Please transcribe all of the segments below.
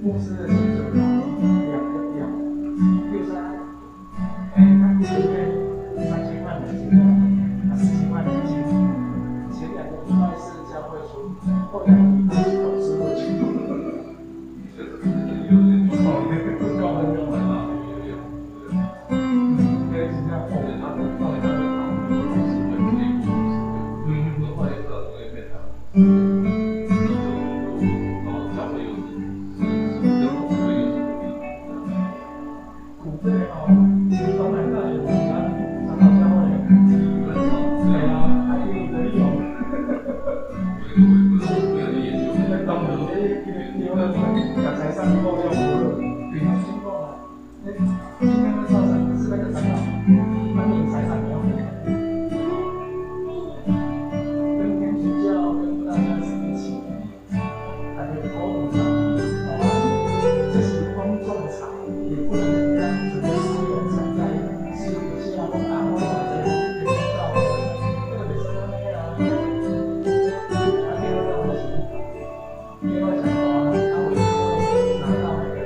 牧師的薪水兩個表，63，哎，他一個月3000萬美金，啊，40萬美金，前2個禮拜是教會出，後2個禮拜是董事會出。哦，高很高。嗯，對，是這樣。股費哦，東南大學咱長老教會，對啊，還有得用。當然，你這個財商夠用不？比方說啊，那今天會造成是那個長老，當年財產沒有跟天主教跟大家是一起，感覺溝通上，哦，這是公眾財，也不能單純的私有財在私底下講啊，我這個到這個袂使按呢啊，啊，另外我是，另外想講啊，啊，我拿到那個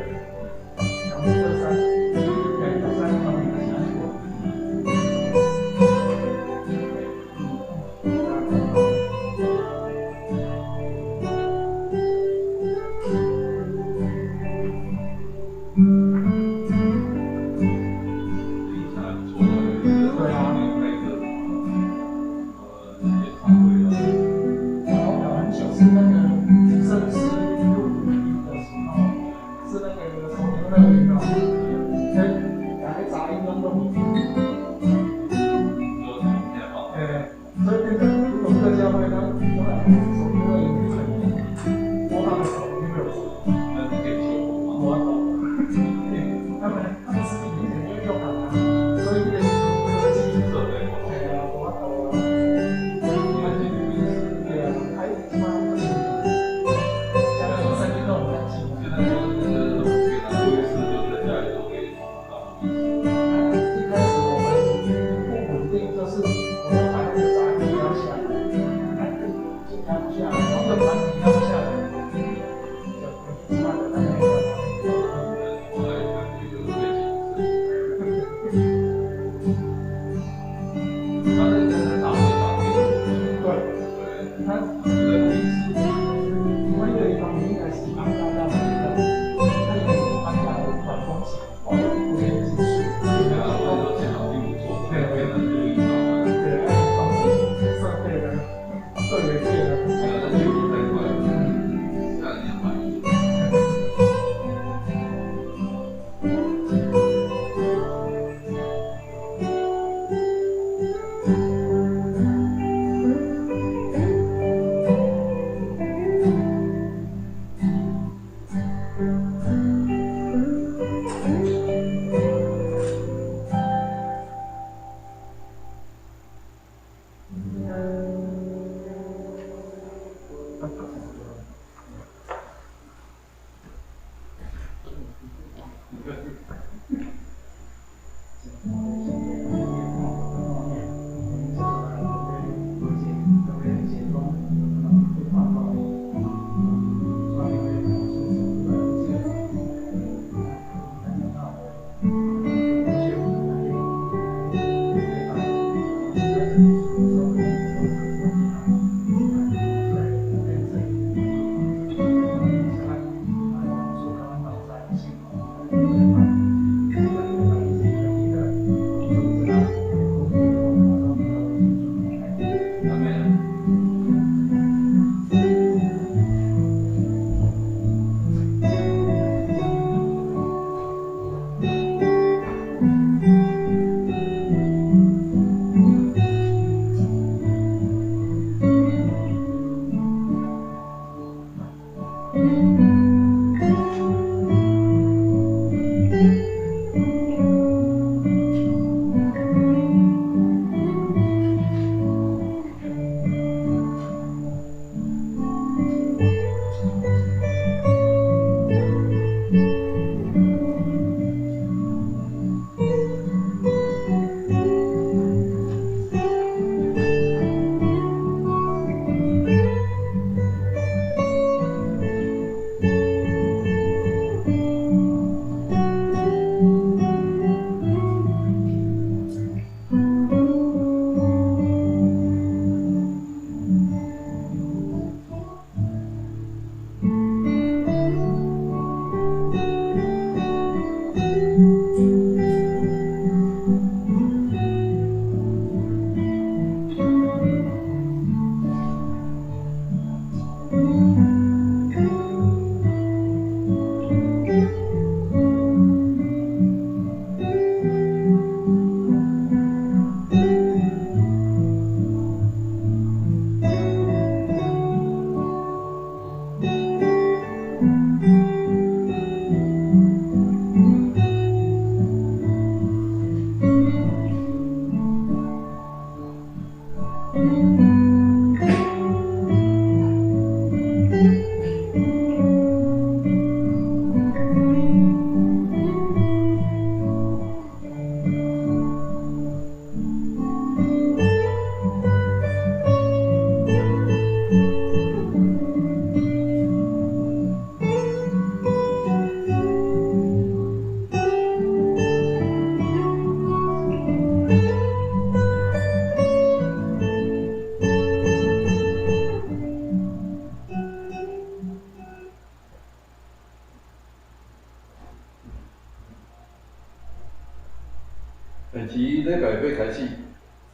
时禮拜欲開始，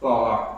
走啦。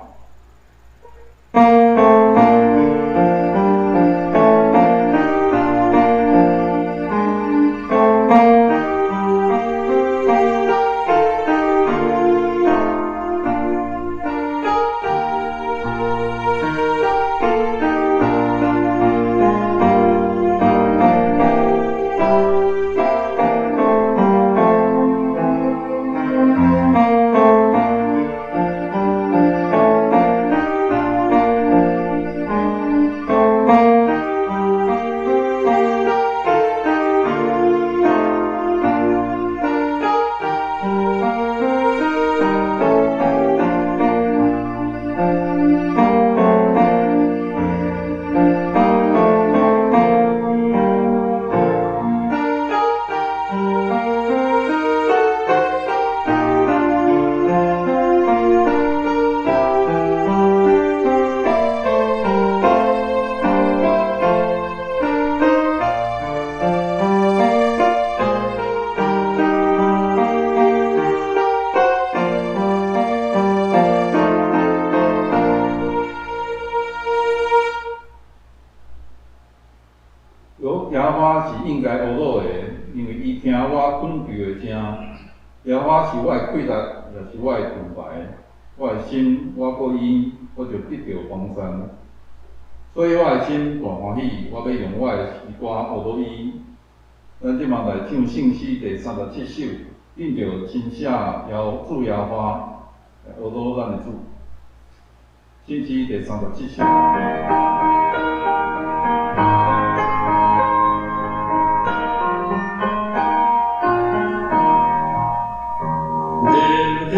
耶和華是應該呵咾的，因為伊聽我懇求的聲。耶和華是我的氣力，也是我的盾牌。我的心，我靠伊，我就得著幫贊。所以我的心大歡喜，我欲用我的詩歌呵咾伊。咱這馬來唱聖詩第37首，恁著親寫主耶和華，來呵咾咱的主。聖詩第37首。恁著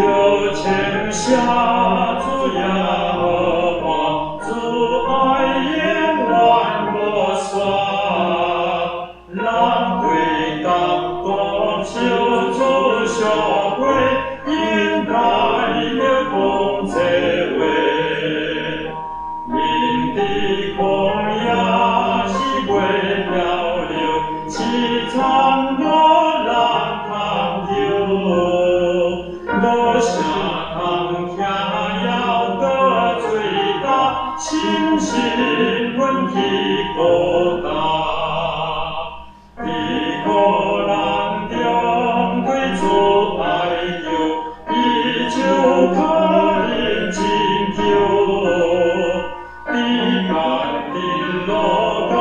稱謝主耶和華，主愛永遠無煞。人規工講笑主上帝，應該著講這話。因佇曠野是袂漂流，淒慘無人通救。無啥通徛枵倒水焦，心神阮去孤單。佇苦難中對主哀求，伊就可能拯救。佇艰陣路閣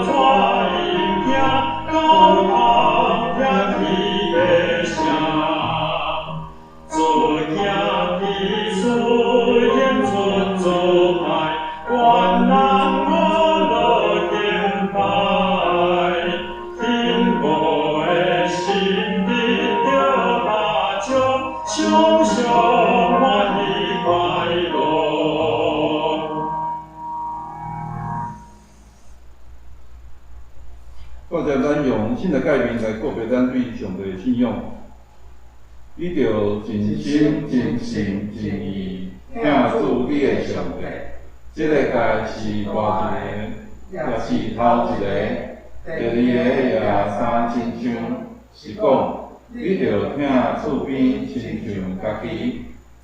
帶𪜶行，到頭聽天的聲。主行奇事顯出慈愛，願人呵咾敬拜。貧無的心得著目睭，常常歡喜快樂。煞來咱用新的誡命來告別咱對上帝的信仰。你著盡心、盡性、盡意疼主你的上帝。這個誡是大一个，也是頭一个。第二个也相親像，是講你著疼厝邊親像家己。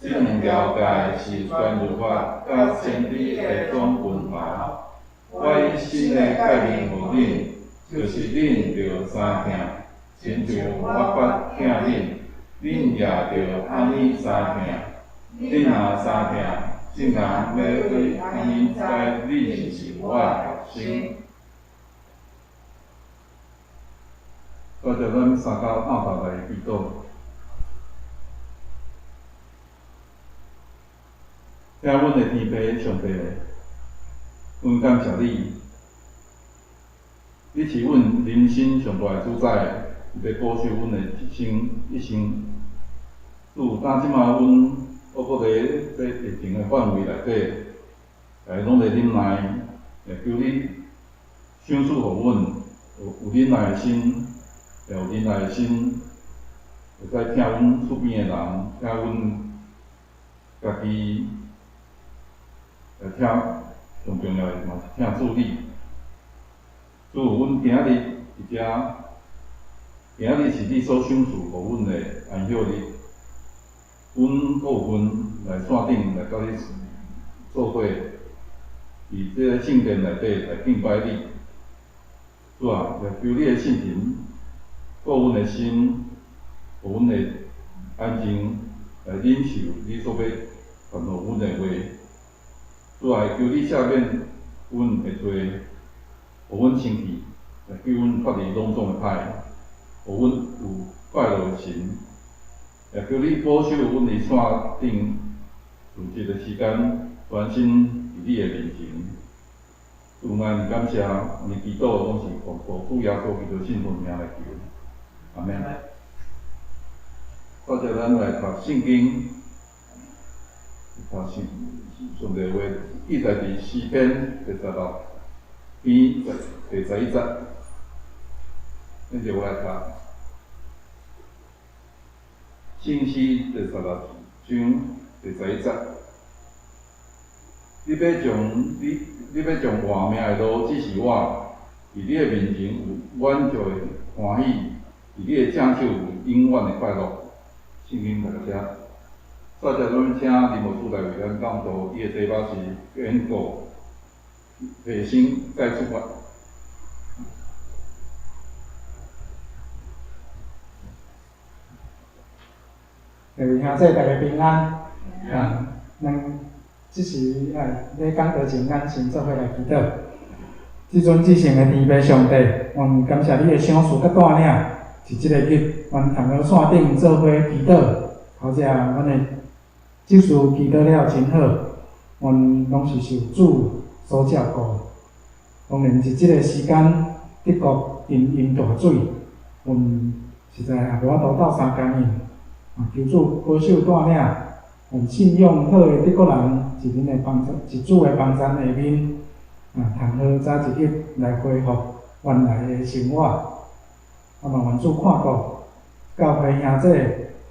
這兩條誡是全律法佮先知的總根頭。我以新的誡命予恁，就是恁著相疼，親像我捌疼恁，恁也著按呢相疼。恁若相疼，眾人欲按呢知恁是我的學生。煞來咱三跤扌頭來祈禱。聽阮的天父上帝，阮感謝你，你是阮人生上大的主宰，伫咧保守阮的一生一生。主，當這馬阮猶閣佇這疫情的範圍內底，大家攏咧忍耐，也求你賞賜予阮有忍耐的心，也有忍耐的心，會使疼阮厝邊的人，疼阮家己，也疼上重要的嘛是疼主你。主，阮今仔日佇遮，今仔日是你所賞賜予阮的安息日。阮阁有份来线顶来佮你做伙，伫这个圣殿内底来敬拜你。主啊，也求你的圣灵顾阮的心，予阮的眼睛来忍受你所欲传予阮的话。主啊，求你赦免阮的罪，予阮清气，来救阮脫離攏總的歹，予阮有快樂的心。也求你保守阮佇線頂有這個時間，專心佇你的面前。主啊，感謝，你祈禱攏是奉主耶穌基督聖名來求，阿們。大家咱來讀聖經，讀聖上帝話，記載佇詩篇第十六篇第十一節。現在我來讀聖詩第十六章第十一節。你欲將活命的路指示我，佇你的面前有滿足的歡喜，佇你的正手有永遠的快樂。聖經讀到遮，煞者咱請林牧師來為咱講道，伊的題目是堅固提升再出發。各位兄弟，大家平安。啊，咱這時啊，咧講道前，咱先做伙來祈禱。至尊至聖的天父上帝，阮感謝你的賞賜佮帶領，佇這個日，阮通好線頂做伙祈禱，頭先阮的執事祈禱了真好，阮攏是受主所照顧。當然佇這個時間，德國淹淹大水，阮實在也無法度鬥相共𪜶，啊，求主保守帶領。阮信仰好的德國人，佇恁的幫助，佇主的幫贊下面，啊，通好早一日來恢復原來的生活。啊，嘛願主看顧教會兄弟，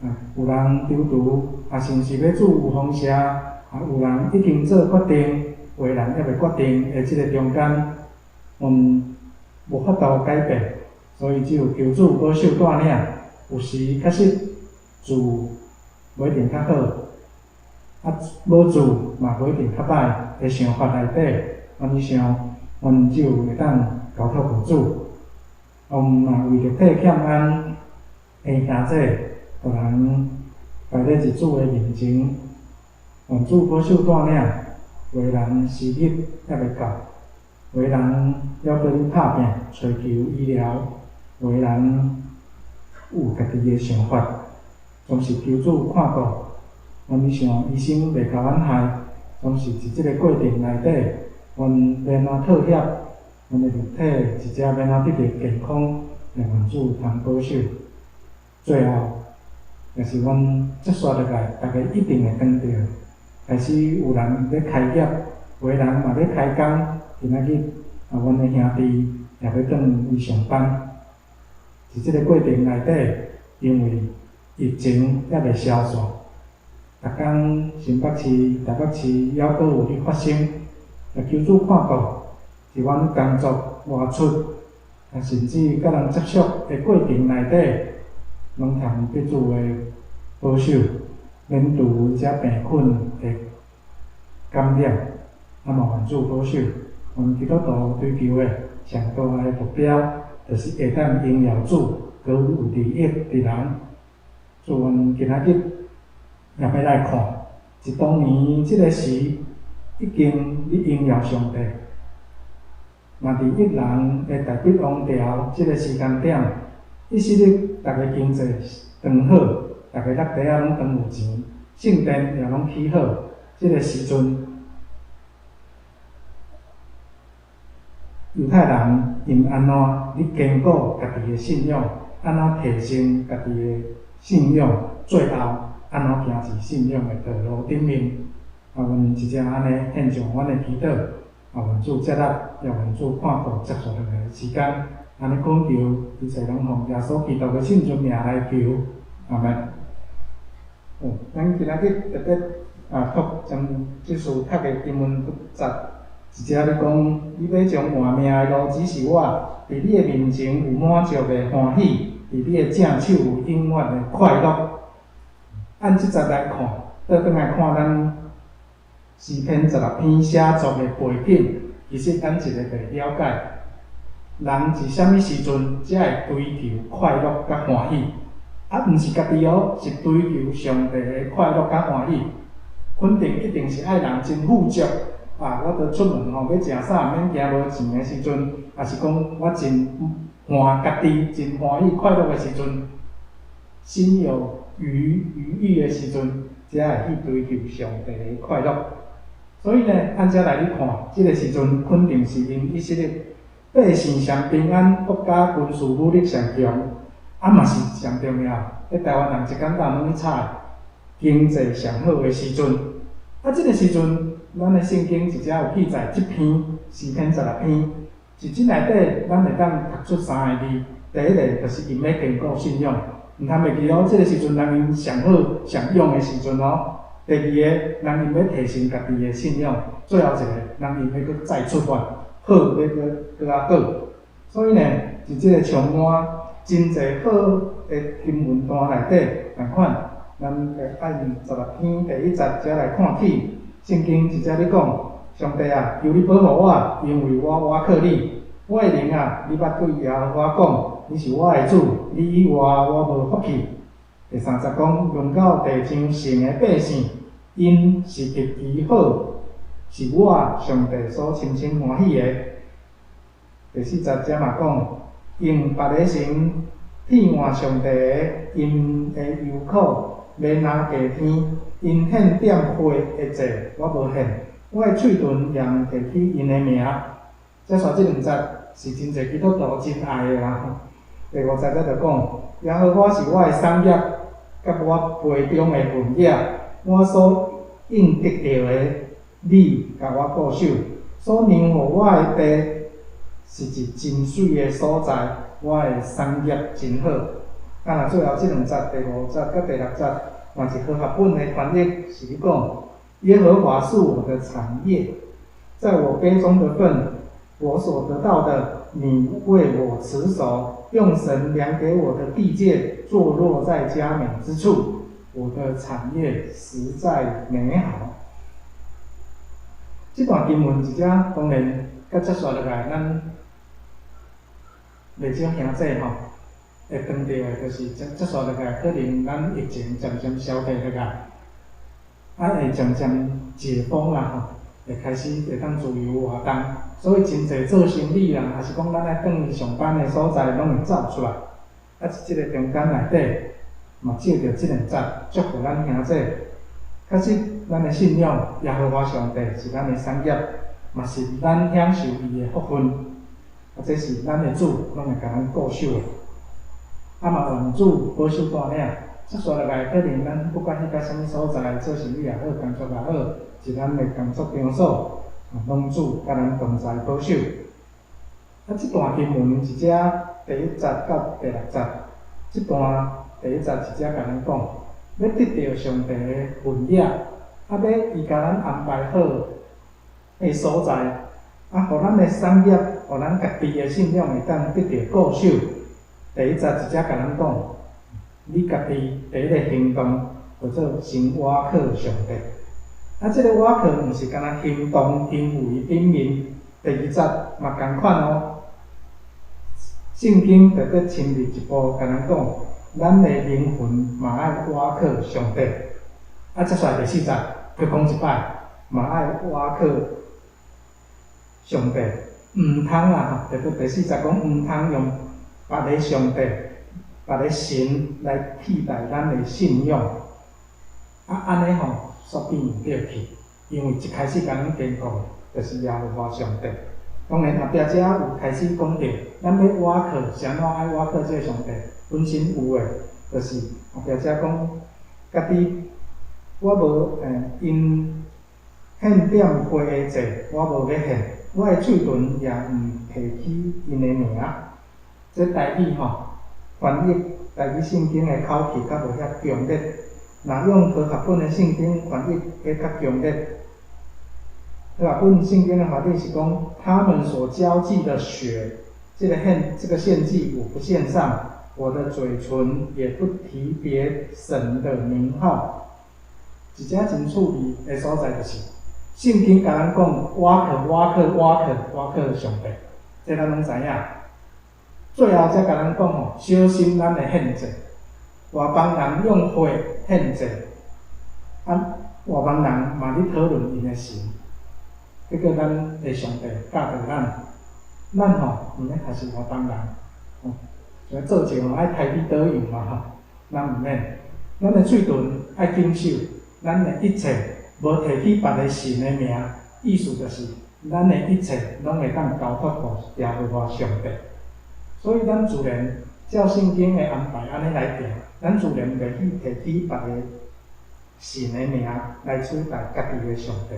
啊，有人踌躇，啊，是毋是欲做有風聲？啊，有人已經做決定，有的人猶未決定的這個中間，阮無法度改變，所以只有求主保守帶領。有時確實住無一定較好。啊，無住嘛無一定較歹的想法內底，阮想，阮只有會當交託予主。阮嘛為著替欠咱的兄弟，予人擺佇佇主的面前，願主保守帶領，有的人時日猶未到，有的人猶閣咧拍拚揣求醫療，有的人有家己的想法，總是求主看顧。阮想醫生袂共阮害，總是佇這個過程內底，阮欲按怎妥協，阮的肉體一直欲按怎得著健康，會願主通保守。最後，也是阮接續落來，大家一定會當著，開始有人欲開業，有的人嘛欲開工。今仔日啊，阮的兄弟也欲轉去上班。佇這個過程內底，因為疫情猶未消散。逐工新北市、台北市猶閣有咧發生，也求主看顧，佇阮工作外出，啊，甚至佮人接觸的過程內底，攏通得主的保守，免除這病菌的感染，啊嘛願主保守。阮基督徒追求的上大的目標，就是會當榮耀主，閣有利益佇人。主，阮今仔日也欲來看，一當年這個時已經咧榮耀上帝，嘛佇一人的大筆王朝這個時間點，彼時日逐个經濟當好，逐个落地仔攏當有錢，聖殿也攏起好，這個時陣，猶太人𪜶按怎咧堅固家己的信仰，按怎提升家己的信仰，最後按怎行佇信仰的道路頂面？啊，阮一直按呢獻上阮的祈禱，啊，願主接納，也願主看顧接續落來的時間，按呢懇求，一切攏奉耶穌基督的聖尊名來求，阿們。咱今仔日特別啊，讀將這次讀的經文節，一節咧講，你欲將活命的路指示我，佇你的面前有滿足的歡喜，佇你的正手有永遠的快樂。按這節來看，倒轉來看咱詩篇十六篇寫作的背景，其實咱一个就會了解，人佇啥物時陣才會追求快樂佮歡喜？啊，毋是家己哦，是追求上帝的快樂佮歡喜。肯定一定是愛人真富足啊！我著出門吼，欲食啥毋免驚無錢的時陣，抑是講我真歡家己真歡喜快樂的時陣，心有餘裕的時陣，才會去追求上帝的快樂。所以呢，按這來咧看，這个時陣肯定是𪜶以色列百姓上平安，國家軍事武力上強，啊嘛是上重要。咧台灣人一工到晚攏咧吵，經濟上好的時陣。啊，這个時陣，咱的聖經佇遮有記載，這篇詩篇十六篇，佇這內底，咱會當讀出三个字。第一个就是𪜶欲堅固信仰，毋通袂記哦，這个時陣人𪜶上好上勇的時陣哦。第二個，人𪜶欲提升家己的信仰；最後一個，人𪜶欲閣再出發，好欲閣閣較好。所以呢，佇這个充滿真濟好的經文段內底，仝款，咱會按十六篇第一節遮來看起，聖經佇遮咧講：上帝啊，求你保護我，因為我倚靠你。我的靈啊，你捌對耶和華講，你是我的主，你以外我無福氣。第三節講，論到地上神的百姓，𪜶是極其好，是我上帝所深深歡喜的。第四節遮嘛講，用別个神替換上帝的，𪜶的憂苦免拿加添。𪜶獻點火的祭，我無獻；我的喙唇也毋提起𪜶的名。接續這兩節是真濟基督徒真愛的啦。第五節才就講，耶和華是我的產業，佮我杯中的份額，我所應得著的，你共我顧守，所量予我的地是一真媠的所在，我的產業真好。啊，若最後這兩節，第五節佮第六節，嘛是和合本的翻譯，是咧講，耶和華是我的產業，在我杯中的份，我所得到的，你為我持守，用繩量給我的地界，坐落在佳美之處，我的產業實在美好。這段經文佇遮當然，佮接續落來，咱袂少兄弟吼，會當著的，就是接續落來，可能咱疫情漸漸消退落來，啊會漸漸解封啦吼，會開始會當自由活動，所以真濟做生意啦，抑是講咱愛轉去上班的所在，攏會走出來。啊，佇這个中間內底，嘛藉著這兩節祝福咱兄弟。確實，咱的信仰耶和華上帝是咱的產業，嘛是咱享受伊的福分。啊，這是咱的主攏會共咱顧守的。啊，嘛願主保守帶領。接續落來，可能咱不管去到啥物所在，做生意也好，工作也好，是咱的工作場所，攏主佮咱同在保守。啊，這段經文佇遮第一節到第六節，這段第一節佇遮共咱講，欲得著上帝的份額，啊，欲伊共咱安排好的所在，啊，予咱的產業，予咱家己的信仰會當得著顧守。第一節佇遮共咱講，你家己第一个行動叫做先倚靠上帝。啊，這个倚靠毋是干焦行動行為頂面。第二節嘛仝款哦。聖經特別深入一步，共咱講，咱的靈魂嘛愛倚靠上帝。啊，接下來第四節，閣講一擺，嘛愛倚靠上帝。毋通啊，特別第四節講毋通用別个上帝、別个神來替代咱的信仰。啊，按呢吼，煞變著去，因為一開始共咱堅固的，就是耶和華上帝。當然後壁遮有開始講著，咱欲倚靠，是按怎愛倚靠這个上帝？本身有的，就是後壁遮講，家己我無𪜶獻點火的祭，我無欲獻，我的喙唇也毋提起𪜶的名。這台語吼，翻譯台語聖經的口氣較無遐強烈，若用和合本的聖經翻譯會較強烈。和合本聖經的翻譯是講，他們所澆祭的血，這个獻這个獻祭我不獻上，我的嘴唇也不提別神的名號。一隻真趣味的所在就是，聖經共咱講，倚靠倚靠倚靠倚靠上帝，這咱攏知影。最後才共咱講吼，小心咱的獻祭，外邦人用血獻祭，啊，外邦人嘛咧討論𪜶的神，結果咱的上帝教導咱，咱吼毋免學習外邦人，吼，像做酒吼愛刣去佗樣嘛吼，咱毋免，咱的喙唇愛謹守，咱的一切無提起別个神的名，意思就是咱的一切攏會當交託予耶和華上帝。所以咱自然照聖經的安排按呢來行，咱自然袂去提起別个神的名來取代家己的上帝。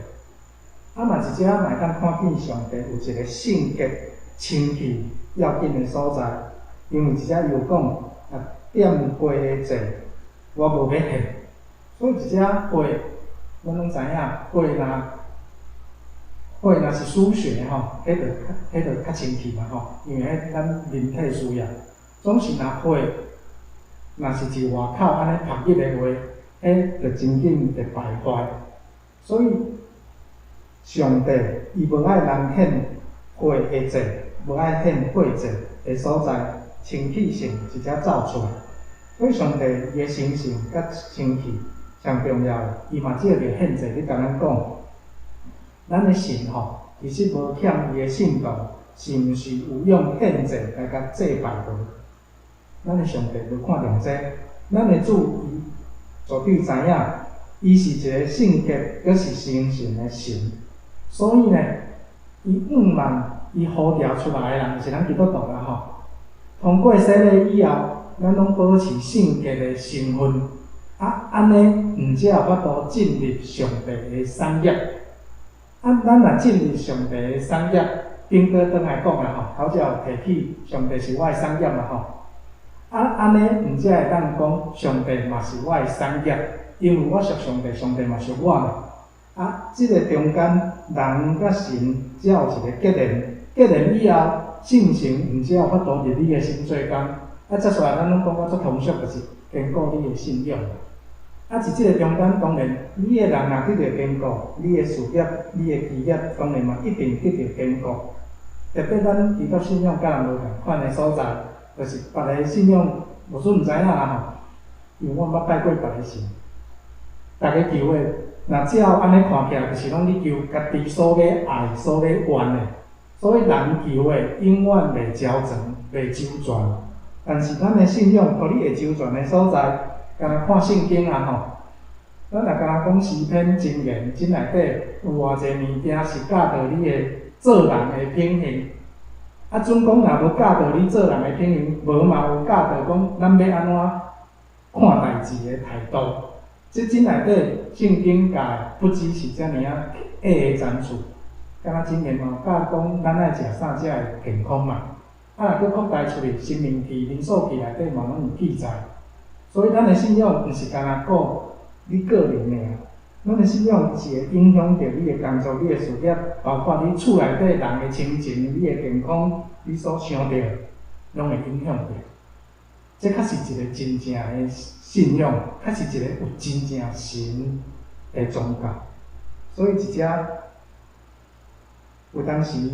啊嘛，一隻嘛會當看見上帝有一个聖潔、清氣要緊的所在，因為一隻又講啊，點火的祭我無欲獻，所以一隻火，咱攏知影，火若是輸血吼，彼就較清氣嘛吼，因為彼咱人體需要。總是若火，若是佇外口按呢曝熱的話，彼就真緊會敗壞。所以上帝伊無愛人獻火的祭，無愛獻火祭的所在，清氣性直接走出來。所以上帝伊的神聖佮清氣上重要的，伊嘛藉著獻祭咧共咱講，咱的神吼，其實無欠伊的信徒，是毋是有用獻祭來共祭拜無？咱的上帝無看重這個，咱的主伊絕對知影，伊是一个聖潔，閣是誠實的神，所以呢，伊向望伊呼召出來的人，就是咱基督徒啦吼。通過洗禮以後，咱攏保持聖潔的身份，啊，按呢，毋才有法度進入上帝的產業。啊，咱若進入上帝的產業，頂倒轉來講啦吼，頭才有提起上帝是我的產業嘛吼。啊，按呢，毋才會當講上帝嘛是我的產業，因為我屬上帝，上帝嘛屬我嘛。啊，這個中間人佮神才有一個結連，結連以後，聖神毋才有法度入你的心做工。啊，接下來咱攏講甲足通俗，就是堅固你的信仰。啊，佇這個中間，當然你的人若得著堅固，你的事業、你的基業，當然嘛一定得著堅固。特別咱基督信仰佮人無仝款的所在，就是別个信仰，無說毋知影啦吼，因為我毋捌拜過別个神。逐家求的，若照按呢看起來，就是攏咧求家己所欲愛、所欲願的。所以人求的永遠袂周全、袂周全。但是咱的信仰，予你會周全的所在，敢若看聖經啊吼，咱若敢若講詩篇箴言，這內底有偌濟物件是教導你的做人的品行。啊，準講若無教導你做人的品行，無嘛有教導講咱欲按怎看代誌的態度。這內底聖經教的不只是遮爾仔矮的層次，敢若箴言嘛有教講咱愛食啥才會健康嘛。啊，若閣擴大出去，申命記、民數記內底嘛攏有記載。所以咱的信仰毋是干焦顧你個人的啊，咱的信仰是會影響著你的工作、你的事業，包括你厝內底人的親情、你的健康、你所想著，攏會影響著。這確是一個真正的信仰，確是一個有真正神的宗教。所以，一隻有當時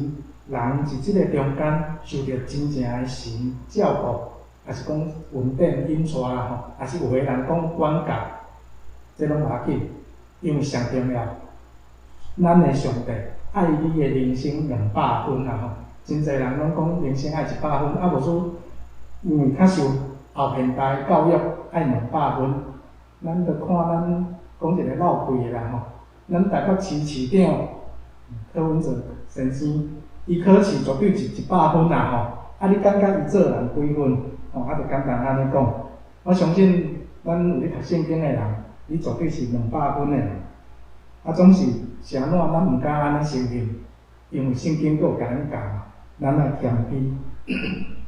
人佇這個中間受著真正的神照顧，抑是講恩典引帶啦吼，抑是有的人講管教，這攏無要緊，因為上重要，咱的上帝愛你的人生200分啦吼。真濟人攏講人生愛100分，啊無輸，因為較受後現代教育愛200分，咱著看咱講一個落跪的啦吼，咱台北市市長柯文哲先生，伊考試絕對是100分啦吼，啊你感覺伊做人幾分？吼，啊，就簡單按呢講。我相信咱有咧讀聖經的人，你絕對是200分的人。啊，總是是按怎，咱毋敢按呢承認，因為聖經閣有共咱教嘛，咱愛謙卑。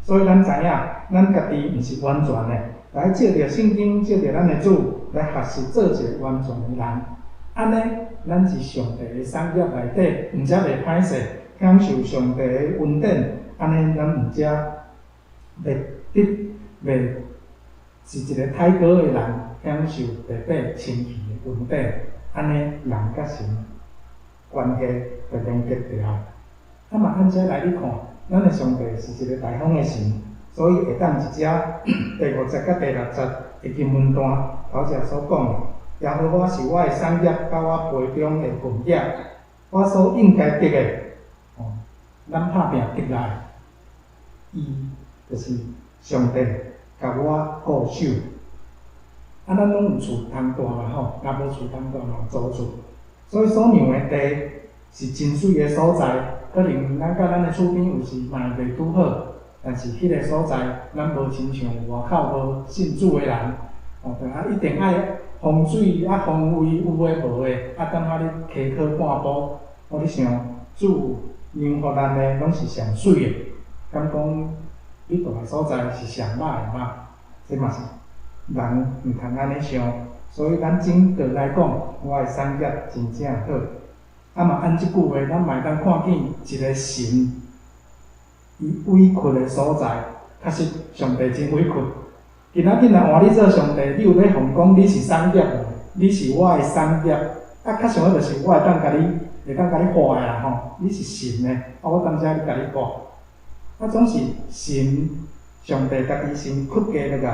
所以咱知影，咱家己毋是完全的，來藉著聖經，藉著咱的主來學習做一个完全的人。按呢，咱佇上帝的產業內底，毋才袂歹勢，享受上帝的恩典。按呢，咱毋才袂得袂是一个太高的人享受白白清氣的恩典，按呢人佮神關係就連結著啊。啊嘛按這來你看，咱的上帝是一個大方的神，所以會當佇遮第五節佮第六節的經文段頭前所講的，耶和華是我的產業，佮我杯中的份額，我所應該得的，哦，咱拍拚得來，伊就是上帝共我顧守。啊，咱攏有厝通蹛嘛吼，若無厝通蹛嘛租厝，所以所讓的地是真媠的所在，可能咱佮咱的厝邊有時嘛會袂拄好，但是彼个所在咱無親像外口無信主的人，哦，就啊一定愛風水啊方位有的無的，啊當仔咧溪靠半步，我咧想主讓予咱的攏是上媠的，敢講你蹛的所在是上歹的嗎？這嘛是人毋通按呢想，所以咱整個來講，我的產業真正好。啊嘛按這句話，咱嘛會當看見一個神，伊委屈的所在，確實上帝真委屈。今仔日若換你做上帝，你有欲予講你是產業無？你是我的產業，啊，較上好就是我會當共你，會當共你活的啦吼。你是神的，啊，我當時咧共你活。啊，總是神上帝家己先屈低落來，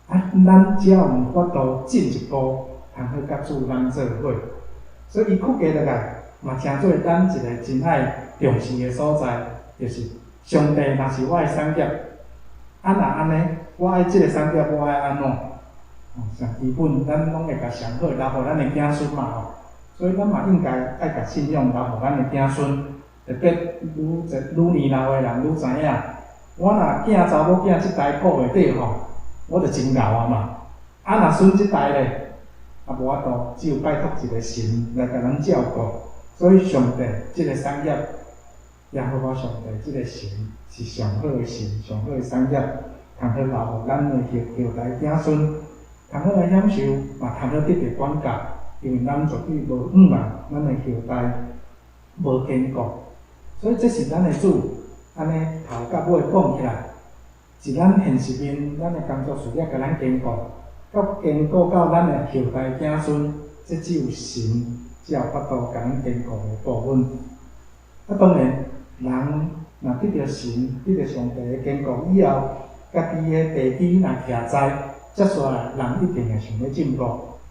啊，咱才有法度進一步通好佮主咱做伙。所以伊屈低落來，嘛成做咱一個真愛重視的所在，就是上帝若是我的產業，啊若按呢，我愛這个產業，我愛按怎？哦，上基本咱攏會共上好留予咱的子孫嘛吼，所以咱嘛應該愛共信仰留予咱的子孫。特別愈濟愈年老的人愈知影，我若囝查某囝這代顧袂著吼，我就真𠢕啊嘛。啊，若孫這代咧，啊無法度，只有拜託一个神來共咱照顧。所以上帝這个產業，耶和華上帝這个神是上好的神，上好的產業，通好留予咱的後後代子孫，通好來享受，嘛通好得著管教，因為咱絕對無向望咱的後代無堅固。所以這是咱的主，按呢頭佮尾講起來，是咱現實面，咱的工作事業共咱堅固，到堅固到咱的後代子孫，這只有神才有法度共咱堅固的部分。啊，當然，人若得著神、得著上帝的堅固以後，家己的地基若徛在，接煞來人一定會想欲進步。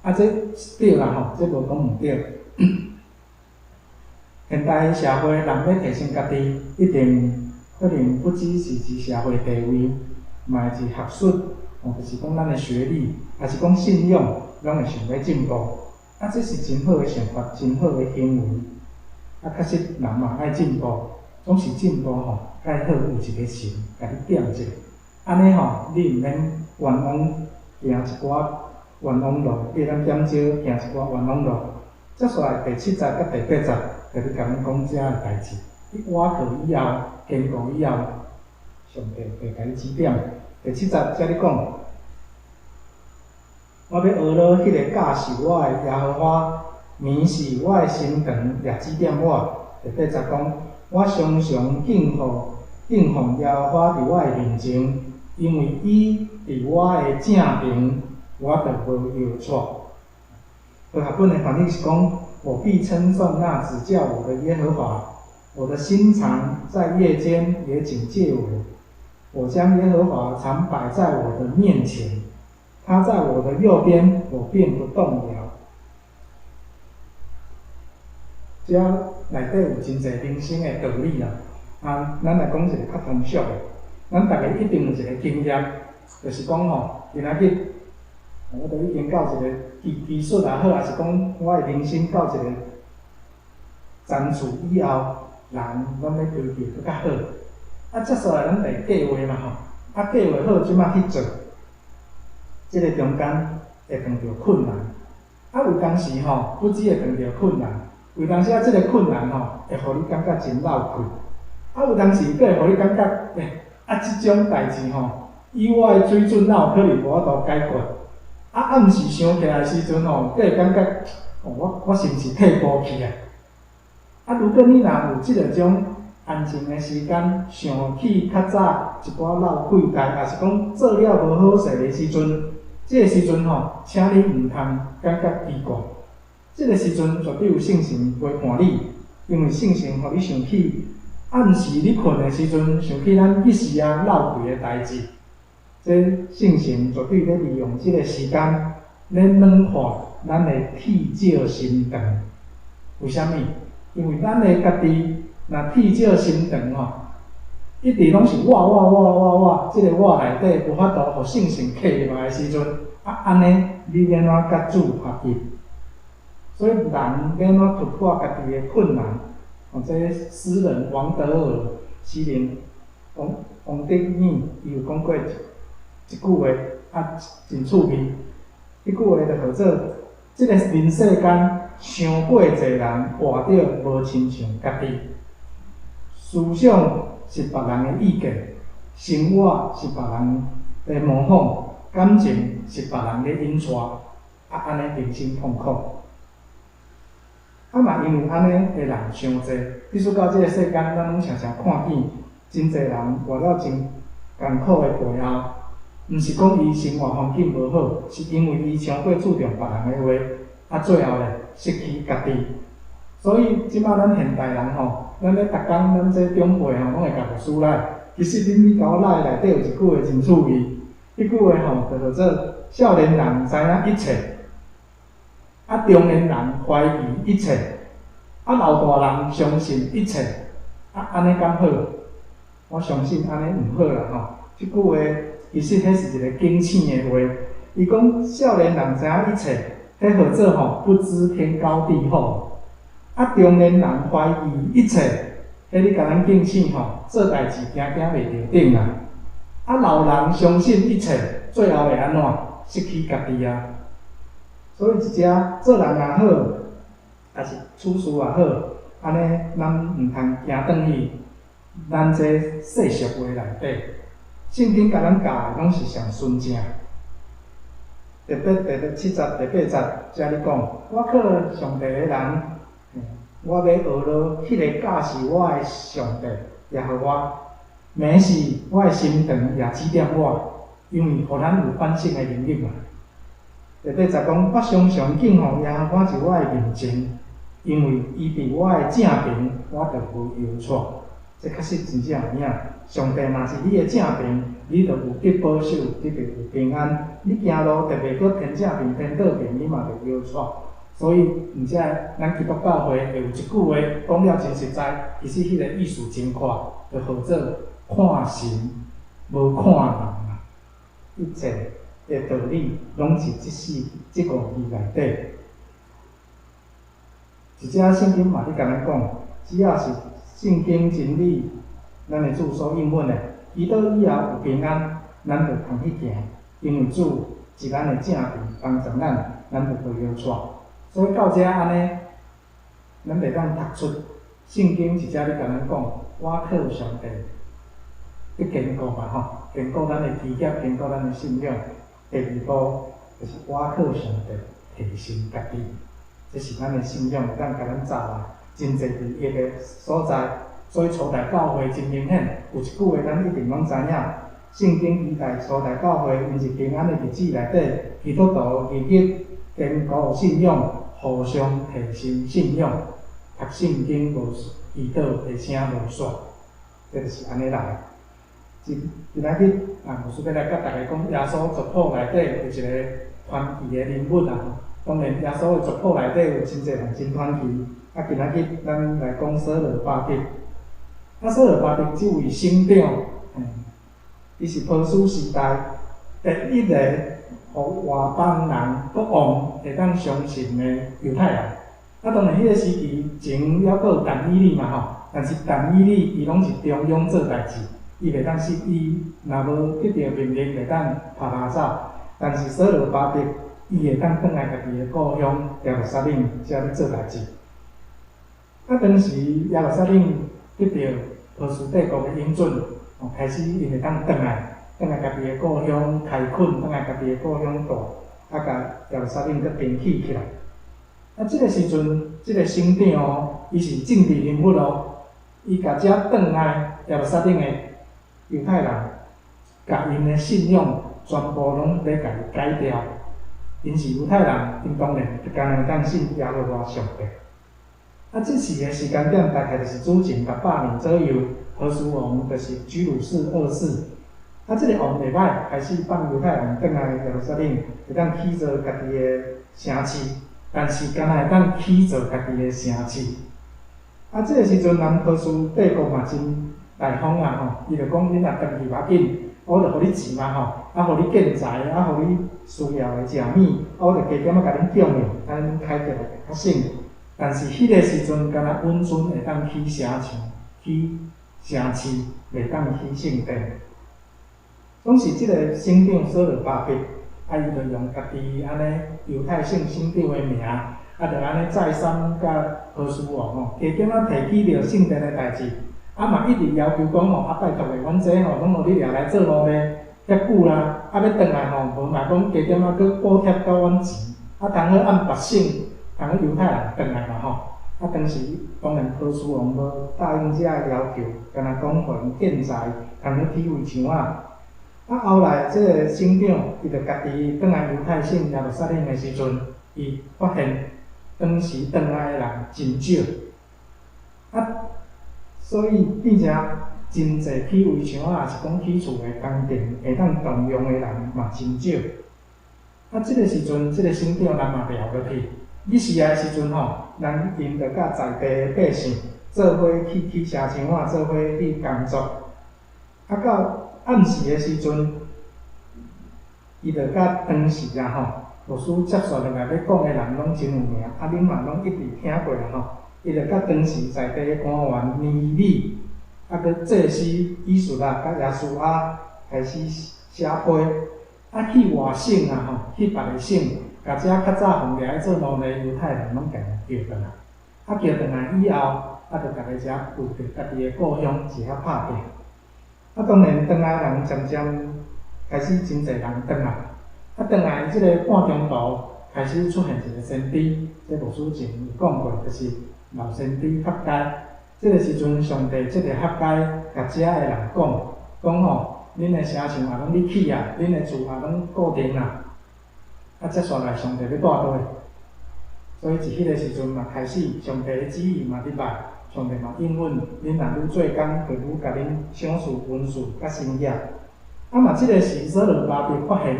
啊，這對啦吼，這無講毋對。現代社會，人欲提升家己，一定可能不只是指社會地位，嘛會是學術，哦，就是講咱的學歷，抑是講信仰，攏會想欲進步。啊，這是真好的想法，真好的行為。啊，確實人嘛愛進步，總是進步吼，較好有一个神共你點一下。按呢吼，你毋免冤枉行一寡冤枉路，你會當減少行一寡冤枉路。接下來第七節佮第八節，就咧共咱講這个代誌。你倚靠以後，堅固以後，上帝會共你指點。第七節遮咧講，我欲學落彼个教授我的耶和華，明示我的心腸，也指點我。第八節講，我常常敬奉敬奉耶和華佇我的面前，因為伊佇我的正爿，我就無搖掣。和合本的翻譯是講：我必稱頌那指教我的耶和華，我的心腸在夜間也警戒我。我將耶和華常擺在我的面前，他在我的右邊，我便不動搖。這內底有真濟人生的道理啦。啊，咱來講一个較通俗的，咱逐家一定有一个經驗，就是講吼，今仔日我都已經到一个技術也好，抑是講我的人生到一个層次以後，人攏欲追求閣較好。啊，接煞來咱就會計劃嘛吼，啊，計劃好，這擺去做，這个中間會碰著困難。啊，有當時吼，不只會碰著困難，有當時啊，這个困難吼，會予你感覺真落氣。啊，有當時閣會予你感覺，欸，啊，這種代誌吼，以我的水準，哪有可能無法度解決？啊，暗時想起來的時陣吼，閣會感覺，哦，我是毋是退步去啊？啊，如果你若有這个種安靜的時間，想起較早一寡落氣代，抑是講做了無好勢的時陣，這个時陣吼，請你毋通感覺奇怪。這个時陣絕對有聖神陪伴你，因為聖神予你想起暗時你睏的時陣，想起咱彼時啊落氣的代誌。這聖神絕對咧利用這个時間咧軟化咱的鐵石心腸。為啥物？因為咱的家己若鐵石心腸吼，一直攏是我我我我我，這个我內底無法度予聖神契入來的時陣，啊，按呢你欲按怎佮主合一？所以人欲按怎突破家己的困難？哦，這詩人王德爾，詩人王王德爾，伊有講過一一句話，啊，真趣味。彼句話就號做：這个人世間，傷過濟人活著無親像家己，思想是別人的意見，生活是別人的模仿，感情是別人咧引帶，啊，按呢人生痛苦。啊嘛，因為按呢的人傷濟，必須到這个世間，咱攏常常看見真濟人活了真艱苦的背後，毋是講伊生活環境無好，是因為伊傷過注重別人的話，啊，最後咧失去家己。所以這擺咱現代人吼，咱咧逐工咱這長輩吼，攏會共牧師來。其實恁你共我內內底有一句話真趣味，彼句話吼就叫做少年人知影一切，啊中年人懷疑一切，啊老大人相信一切，啊按呢敢好？我相信按呢毋好啦吼。這句話其實彼是一个警醒的話。伊講少年人知影一切，彼號做吼不知天高地厚。啊，中年人懷疑一切，彼咧共咱警醒吼，做代誌驚驚袂著頂啦。啊，老人相信一切，最後會按怎？失去家己啊。所以一隻做人也好，抑是處事也好，按呢咱毋通行轉去咱這世俗話內底。聖經共咱教的攏是上純正。特別第七節、第八節遮咧講，我靠上帝的人，我欲學落彼个教示我的上帝耶和華，免是我的心腸也指點我，因為予咱有反省的能力嘛。第八節講，我常常敬奉耶和華佇我的面前，因為伊佇我的正爿，我就無搖掣。這確實真正有影，上帝若是你的正爿，你就有得保守，你就有平安。你行路特別閣天正爿、天倒爿，你嘛就搖掣。所以，毋才咱基督教會會有一句話講了真實在，其實彼个意思真闊，就號做看神無看人啦。一切的道理攏佇這四、這五字內底。一節聖經嘛咧共咱講，只要是聖經真理，咱的主所應允的，祈禱以後有平安，咱就通去行，因為主佇咱的正爿幫助咱，咱就無搖掣。所以到遮按呢，咱會當讀出聖經一節咧共咱講，倚靠上帝，去堅固嘛吼，堅固咱的基業，堅固咱的信仰。第二步就是倚靠上帝，提升家己，這是咱的信仰會當共咱走來真濟利益的所在。所以初代教會真明顯，有一句話咱一定攏知影。聖經記載初代教會，𪜶佇平安的日子內底，基督徒日日堅固信仰，互相提升信仰，讀聖經無祈禱的聲無煞，這就是按呢來。今今仔日啊，牧師欲來佮大家講，耶穌族譜內底有一个傳奇的人物啊。當然，耶穌的族譜內底有真濟人真傳奇。啊，今仔日咱來講所羅巴伯。啊，所羅巴伯這位省長，伊是波斯時代第一个予外邦人國王會當相信的猶太人。啊，當然，彼个時期前猶閣有但以理嘛吼，但是但以理伊攏是中央做代誌，伊袂當是伊若無得著命令，袂當拍馬走。但是所羅巴伯，伊會當轉來家己的故鄉耶路撒冷遮咧做代誌。啊，當時耶路撒冷得著波斯帝國的允准，哦，開始𪜶會當轉來，轉來家己的故鄉開墾，轉來家己的故鄉住，啊，共耶路撒冷閣重起起來。啊，這个時陣，這个省長哦，伊是政治人物哦，伊共遮轉來耶路撒冷的猶太人，共𪜶的信仰全部攏欲共伊改掉。𪜶是猶太人，𪜶當然敢若會當信耶和華上帝。啊，這時的時間點大概就是主前600年左右，波斯王就是居魯士二世。啊，這个王袂䆀，開始放猶太人轉來耶路撒冷，會當起造家己的城市，但是敢若會當起造家己的城市。啊，這个時陣，人波斯帝國嘛真大方啊吼，伊就講，恁若轉去無要緊，我就予你錢嘛吼，啊，予你建材，啊，予你需要的食物，啊，我就加減仔共恁供應，按呢恁開業會較省。但是彼个時陣，敢若穩陣會當起城牆、起城市，袂當起聖殿。總是這个省長所羅巴伯，啊，伊就用家己按呢猶太省省長的名，啊，就按呢再三佮波斯王吼，加減仔提起著聖殿的代誌，啊嘛一直要求講吼，啊拜託的，阮這吼攏予你掠來做奴隸遐久啦，啊欲轉來吼，無嘛講加減仔閣補貼夠阮錢，啊通好按別省，通好猶太人轉來嘛吼。啊當時當然波斯王無答應這个要求，干焦講予𪜶建材，通好起圍牆仔。啊，後來這个省長，伊就家己轉來猶太省耶路撒冷的時陣，伊發現當時轉來的人真少，啊，所以變成真濟起圍牆仔，抑是講起厝的工程會當動用的人嘛真少。啊，這个時陣，這个省長人嘛掠落去，彼時的時陣吼，人𪜶就佮在地的百姓做伙去起城牆仔，做伙去工作。啊，到暗時的時陣，伊就佮當時啊吼，牧師接續落來欲講的人攏真有名，啊，恁嘛攏一直聽過啊吼。伊就佮當時在地的官員尼希米，啊，閣祭司以斯拉佮耶書亞開始寫批，啊，去外省啊吼，去別个省，共遮較早予掠去做奴隸猶太人攏共叫轉來，啊，叫轉來以後，啊，就逐家遮為著家己的故鄉一遐拍拚。啊，當然，轉來人漸漸開始真濟人轉來。啊，轉來這个半中途開始出現一个先知，這牧師前有講過，就是老先知哈該。這个時陣，上帝藉著哈該，共遮的人講，講吼，恁的城牆也攏咧起啊，恁的厝也攏固定啊。啊，接紲來上帝欲帶倒，所以佇彼个時陣嘛開始，上帝的旨意嘛入來。上帝嘛應允，恁若愈做工，就愈共恁賞賜恩賜佮生業。啊嘛，這个時所羅巴伯發現，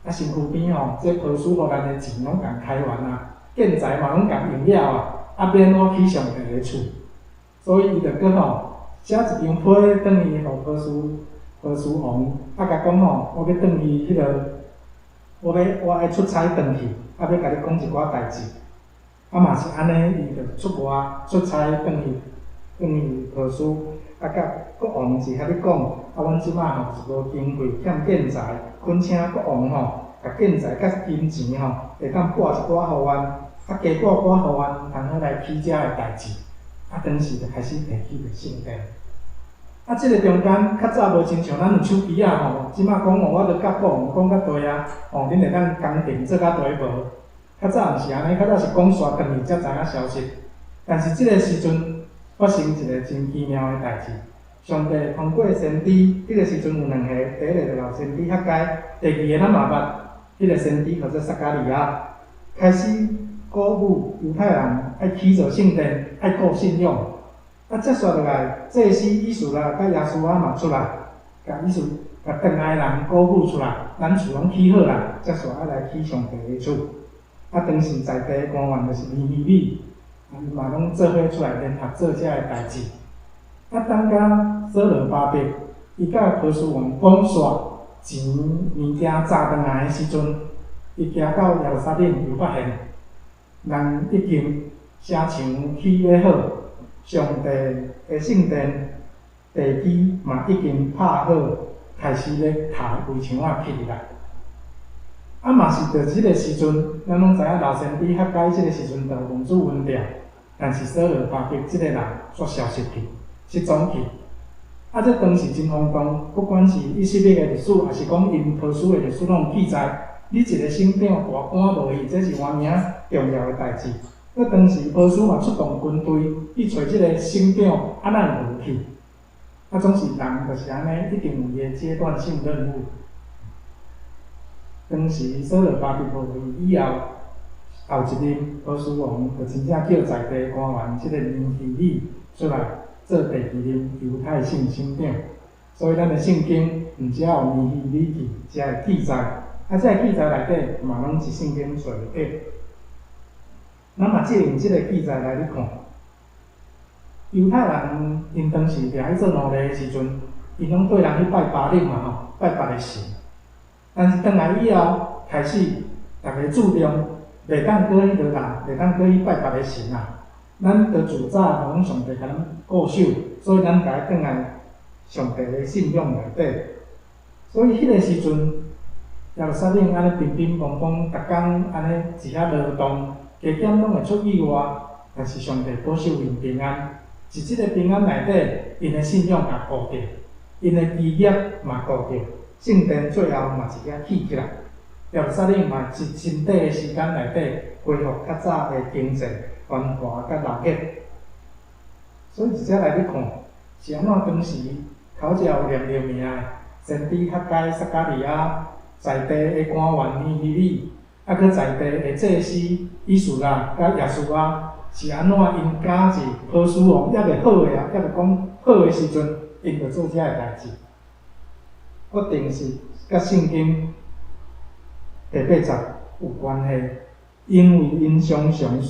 啊身軀邊吼，這波斯予咱的錢攏共開完啊，建材嘛攏共用了啊，啊欲按怎起上帝的厝？所以伊就閣吼寫一張批轉去予波斯波斯王，啊共講吼，我欲轉去彼个，我欲我愛出差轉去，啊欲共你講一寡代誌。啊嘛是按呢，伊就出外出差轉去轉去波斯，啊佮國王佇遐咧講，啊阮這擺吼是無經費欠建材，懇請國王吼，共建材佮金錢吼，會當撥一寡予阮，啊加撥寡予阮，通好來起遮个代誌。啊當時就開始提起著聖殿。啊，這个中間較早無親像咱有手機仔吼，這擺講吼，我著佮國王講較濟啊，吼，恁會當工程做較濟無？較早毋是按呢，較早是講煞轉去才知影消息。但是這个時陣發生一个真奇妙的代誌，上帝通過先知，彼个時陣有兩个，第一个就老先知哈該，第二个咱嘛捌，彼个先知號做撒迦利亞，開始鼓舞猶太人愛起造聖殿，愛顧信仰。啊，接紲落來，祭司以斯拉佮耶書亞嘛出來，共以斯共轉來的人鼓舞出來，咱厝攏起好啦，接紲愛來起上帝的厝。啊，當時在地的官員就是尼希米，啊，𪜶嘛攏做伙出來聯合做這个代誌。啊，等甲所羅巴伯，伊佮波斯王講煞錢物件紮轉來的時陣，伊行到耶路撒冷，又發現人已經城牆起欲好，上帝的聖殿地基嘛已經拍好，開始咧拆圍牆仔起來。啊嘛是佇這个時陣，咱攏知影老先知哈該這个時陣就奉主恩召，但是所羅巴伯這个人煞消失去，失蹤去。啊，這當時真轟動，不管是以色列的歷史，抑是講𪜶波斯的歷史，攏有記載。你一个省長大官無去，這是偌爾重要的代誌。那當時波斯嘛出動軍隊去揣這个省長，啊哪會無去？啊，總是人就是按呢，一定有伊的階段性任務。當時所羅巴伯無去以後，後一任波斯王就真正叫在地官員這个尼希米出來做第二任猶太省省長。所以咱的聖經毋只有尼希米記遮的記載，啊，這个記載內底嘛攏是聖經找會著。咱嘛借用這个記載來咧看，猶太人𪜶當時掠去做奴隸的時陣，𪜶攏綴人去拜巴力嘛吼，拜別个神。但是轉來以後，開始逐家注重，袂當閣彼落啦，袂當閣去拜別个神啊。咱著自早攏上帝共咱顧守，所以咱該轉來上帝的信仰內底。所以彼个時陣，耶路撒冷按呢乒乒乓乓，逐工按呢一遐勞動，加減攏會出意外，但是上帝保守𪜶平安。佇這个平安內底，𪜶的信仰也顧著，𪜶的基業嘛顧著，聖殿最後嘛一遐起起來。耶路撒冷嘛佇真短的時間內底恢復較早的經濟繁華佮鬧熱。所以佇遮來咧看，是按怎當時口才有念念名的先知哈該、撒迦利亞，在地的官員尼希米，啊，閣在地的祭司以斯拉佮耶書亞，是按怎𪜶敢佇波斯王猶未好的啊，猶未講好的時陣，𪜶就做這个代誌。決定是佮聖經第八節有關係，因為𪜶常常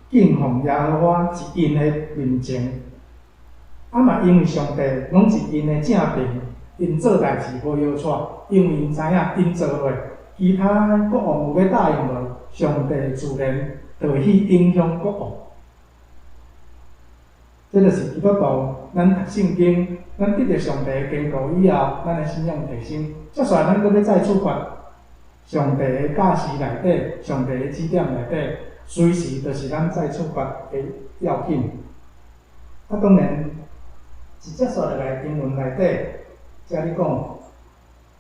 敬奉耶和華佇𪜶的面前，啊嘛因為上帝攏佇𪜶的正爿，𪜶做代誌無搖掣，因為𪜶知影𪜶做落，其他國王有欲答應無，上帝自然就會去影響國王。這就是基督徒，咱讀聖經，咱得著上帝的堅固以後，咱的信仰提升。接下來咱閣欲再出發，上帝的教示內底，上帝的指點內底，隨時就是咱再出發的要緊。啊，當然，直接煞落來經文內底，遮咧講，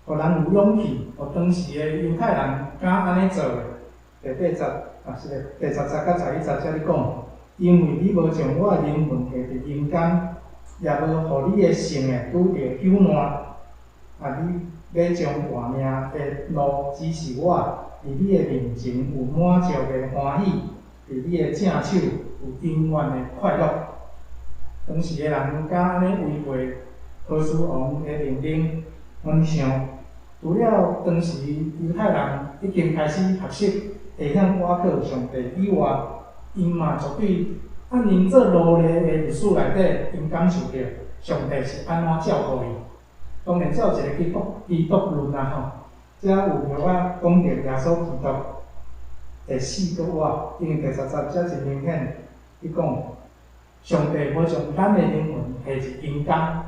予人有勇氣，予當時的猶太人敢按呢做。第八節，啊是咧，第十節佮11節遮咧講，因為你無將我的靈魂下佇陰間，也無予你的聖的拄著朽爛。啊，你欲將活命的路指示我，佇你的面前有滿足的歡喜，佇你的正手有永遠的快樂。當時的人敢按呢違背波斯王的命令，阮想，除了當時猶太人已經開始學習會曉倚靠上帝以外，𪜶嘛絕對按𪜶做奴隸的歷史內底，𪜶感受著上帝是按怎照顧𪜶。當然，照一個基督論啊吼，遮有著啊講著耶穌基督的死閣活，因為第十節遮真明顯，伊講上帝無將咱的靈魂下佇陰間，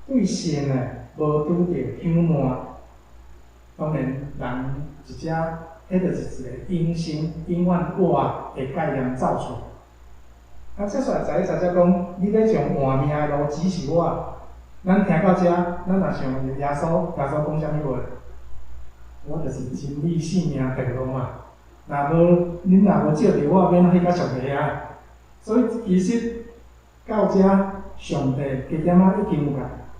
對聖的無拄著朽爛。當然，人一只，彼就是一个永生、永遠活的概念走出來。啊，接下來11節才講，你欲將活命的路指示我。咱聽到遮，咱若想著耶穌，耶穌講啥物話？我就是真理、生命、道路嘛。若無恁若無藉著我，欲按怎去到上帝遐？所以其實到遮，上帝加減仔已經有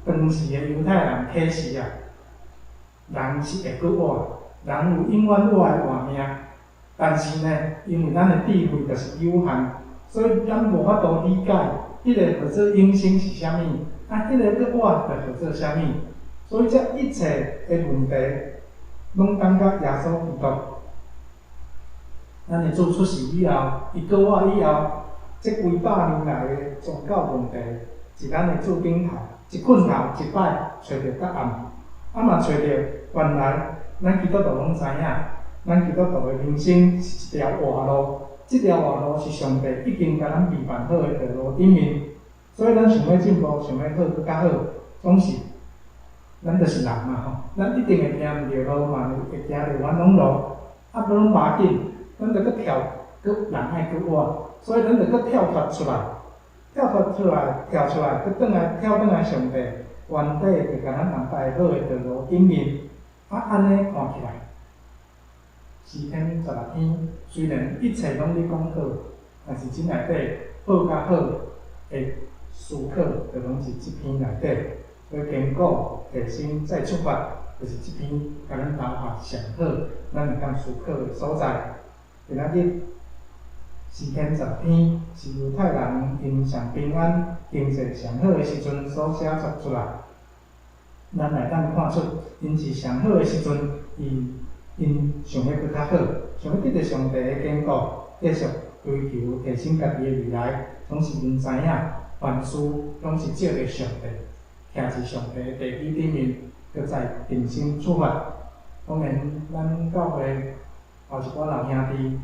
共當時的猶太人啟示啊，人是會閣活，人有永遠活的活命。但是呢，因為咱的智慧就是有限，所以咱無法度理解彼个叫做永生是啥物，啊，彼个閣活就叫做啥物。所以這一切的問題，攏等到耶穌基督，咱的主出世以後，伊閣活以後，這幾百年來的宗教問題，佇咱的主頂頭，一困頭一擺揣著答案，啊嘛揣著原來咱基督徒攏知影，咱基督徒的人生是一條活路，這條活路是上帝已經共咱預辦好的道路頂面，所以咱想欲進步，想欲好閣較好，總是咱就是人嘛吼，咱一定會行毋著路，嘛會行著冤枉路，啊無攏無要緊，咱著閣跳，閣人愛閣活，所以咱著閣跳脫出來，跳脫出來，跳出來，閣轉來跳轉來上帝原底就共咱安排好的道路頂面，啊，按呢看起來，詩篇十六篇雖然一切攏咧講好，但是這內底好佮好的思考，就攏是這篇內底。所以堅固提升再出發，就是這篇共咱留下上好，咱會當思考的所在。今仔日詩篇10篇是猶太人𪜶上平安、經濟上好的時陣所寫作出來。咱來當看出，𪜶是上好的時陣，𪜶想欲閣較好，想欲得著上帝的堅固，繼續追求提升家己的未來，總是𪜶知影，凡事攏是藉著上帝，徛佇上帝的地基頂面，閣再重新出發。當然，咱教會有一寡老兄弟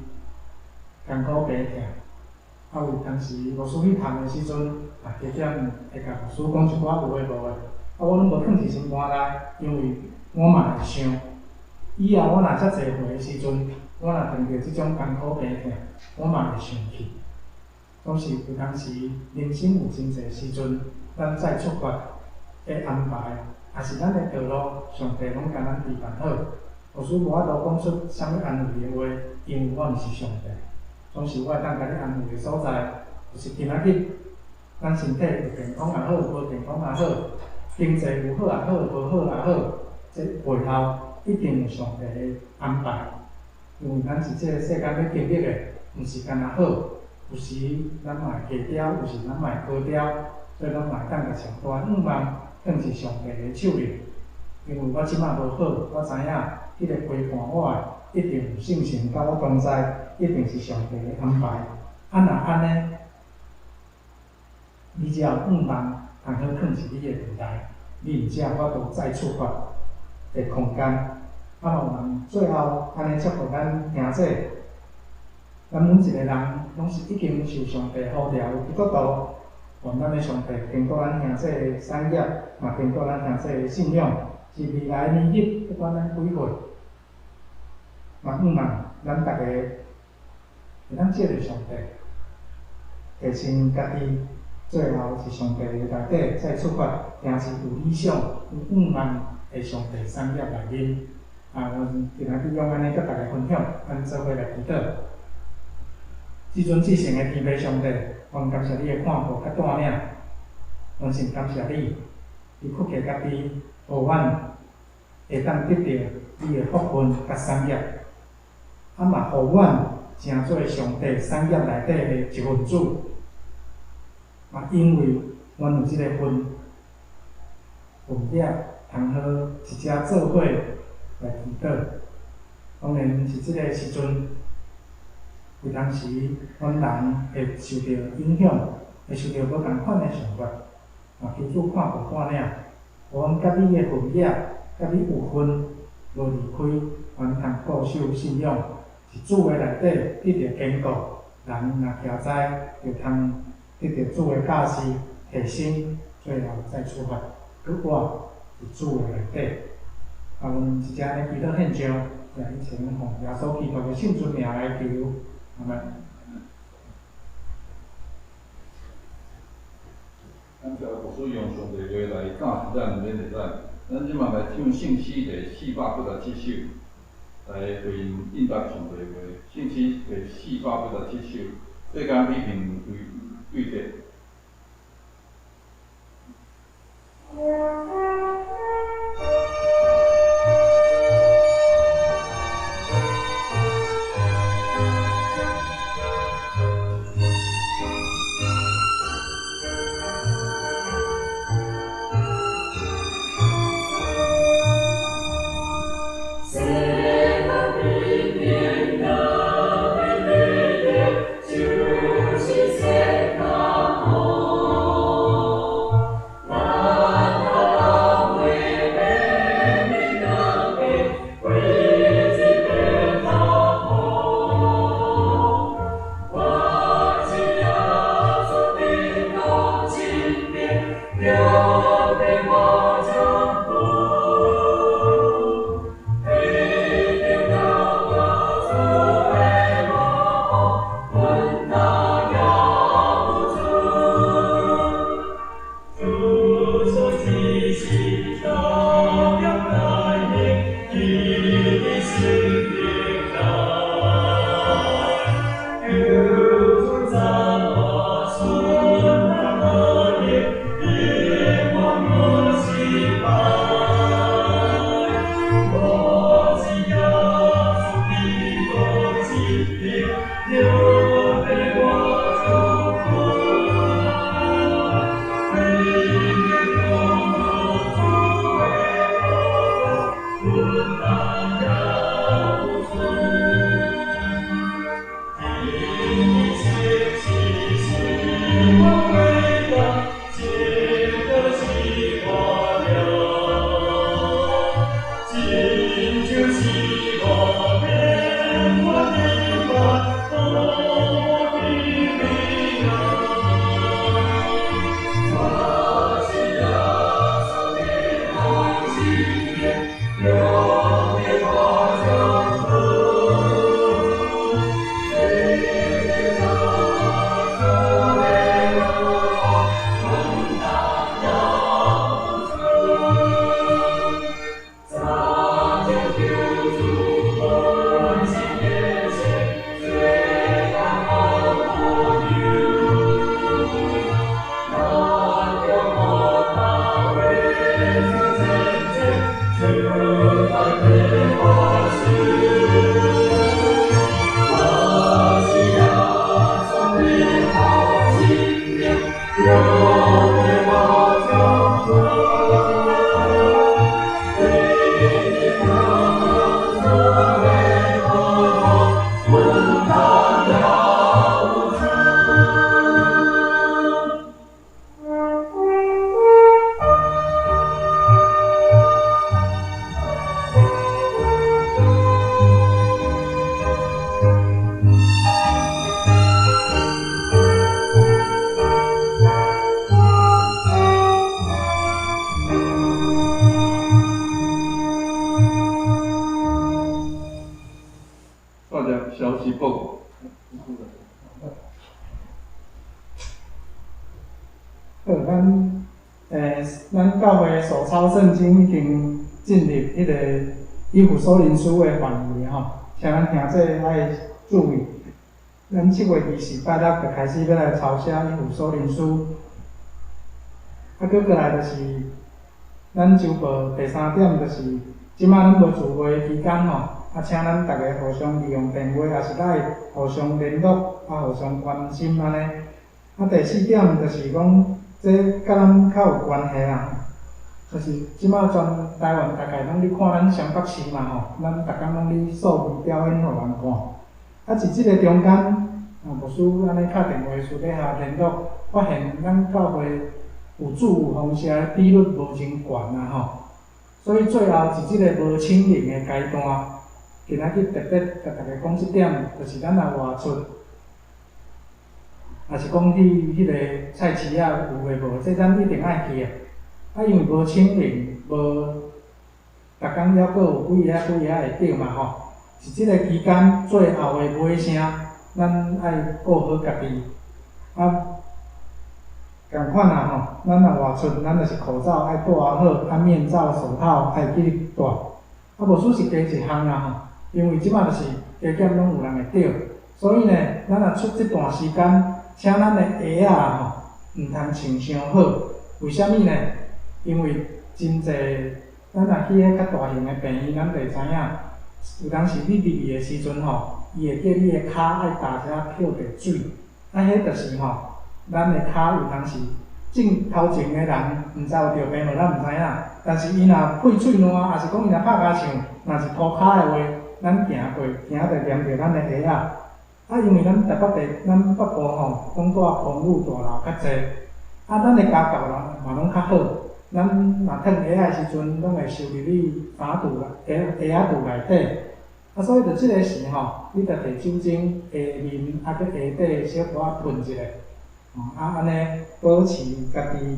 艱苦病痛，啊有當時牧師去探的時陣，啊加減會共牧師講一寡有的無的，啊我攏無囥佇心肝內，因為我嘛會想，以後我若遮濟歲的時陣，我若碰著這種艱苦病痛，我嘛會生氣。總是有當時人生有真濟時陣，咱再出發的安排，抑是咱的道路，上帝攏共咱預辦好。牧師無法度講出啥物安慰的話，因為我毋是上帝。總是我會當共你安慰的所在，就是今仔日，咱身體有健康也好，無健康也好，經濟有好也好，無好也好，這背後一定有上帝的安排。因為咱是這個世間欲經歷的，毋是干焦好，有時咱嘛會低調，有時咱嘛會高調，所以咱嘛會當共上大的願望放佇上帝的手裡。因為我這擺無好，我知影彼個陪伴我的，一定有聖神佮我同在，一定是上帝的安排。啊，若按呢，你只要願望通好囥佇你的未來，你才有法度再出發的空間。啊，嘛有人最後按呢祝福咱兄弟，咱每一個人攏是已經受上帝呼召的基督徒，願咱的上帝堅固咱兄弟的產業，嘛堅固咱兄弟的信仰，是未來年日，不管咱幾歲，嘛向望咱逐家會當藉著上帝提升家己，最後佇上帝的內底再出發，行佇有理想、有願望的上帝產業內面。啊，阮今仔日用按呢佮大家分享，咱做伙來祈禱。至尊至聖的天父上帝，阮感謝你的看顧佮帶領，阮真感謝你，你屈起家己，予阮會當得著你的福分佮產業，啊嘛予阮成做上帝產業內底的一份子。嘛因為阮有這個份，份額，通好一齊做伙來祈禱。當然是這個時陣，有當時阮人會受著影響，會受著無仝款的想法。嘛求主看顧帶領，予阮佮你的份額，佮你有份，無離開，阮通固守信仰，佇主的內底得著堅固。人若徛在，就通得著主的教示、提升，最後再出發，閣活佇主的內底。啊，阮一齊來祈禱獻上，也一切攏奉耶穌基督的聖尊名來求，阿們。感謝牧師用上帝話來教示咱、勉勵咱。咱這馬來唱聖詩第487首，來回應應答上帝話。聖詩第487首，世間批評對對敵。世間批評人的對敵，就是世間魔。消息报告。好，咱教会手抄圣经已经进入彼个以弗所灵书的范围吼，请咱听者爱注意。咱7月20拜六就开始欲来抄写以弗所灵书。啊，阁过来就是咱周报第三点，就是这摆咱无聚会期间吼，啊，请咱逐家互相利用电话，抑是来互相联络，啊，互相关心按呢。啊，第四点就是讲，这佮咱较有关系啦，就是这摆全台湾大概拢咧看咱双北市嘛吼，咱逐工拢咧数字表演予人看。啊，伫这个中间，啊，牧师按呢敲电话私底下联络，发现咱教会有主有风邪的比率无真悬啊吼，所以最后伫这个无清零的阶段，今仔日特别共大家讲这点，就是咱若外出，抑是讲去彼个菜市仔有的无，这咱一定爱去的。啊，因为无清零，无，逐工犹阁有几个几个会得嘛吼。伫这个期间，最后的尾声，咱爱顾好家己。啊，仝款啊吼，咱若外出，咱就是口罩爱戴好，啊面罩、手套爱记得戴。啊，无输是加一项啦吼，因为这摆就是加减拢有人会得，所以呢，咱若出这段时间，请咱的鞋仔吼，毋通穿伤好。为啥物呢？因为真济，咱若去彼较大型的病院，咱就会知影，有当时你入去的时阵吼，伊会叫你的跤爱踏遮漂白水，啊，彼就是吼，咱的跤有当时正头前的人毋知有著病无，咱毋知影。但是伊若屁喙烂，抑是讲伊若拍尻枪，若是涂跤的话，咱行过，行就黏著咱的鞋仔。啊，因为咱台北地，咱北部吼，拢住公寓大楼较济，啊，咱的家教人嘛拢较好。咱若褪鞋仔的时阵，拢会收入去衫橱内，鞋鞋仔橱内底。啊，所以伫这个时吼，你著提酒精鞋面，啊，阁鞋底小可仔喷一下，吼，啊，按呢保持家己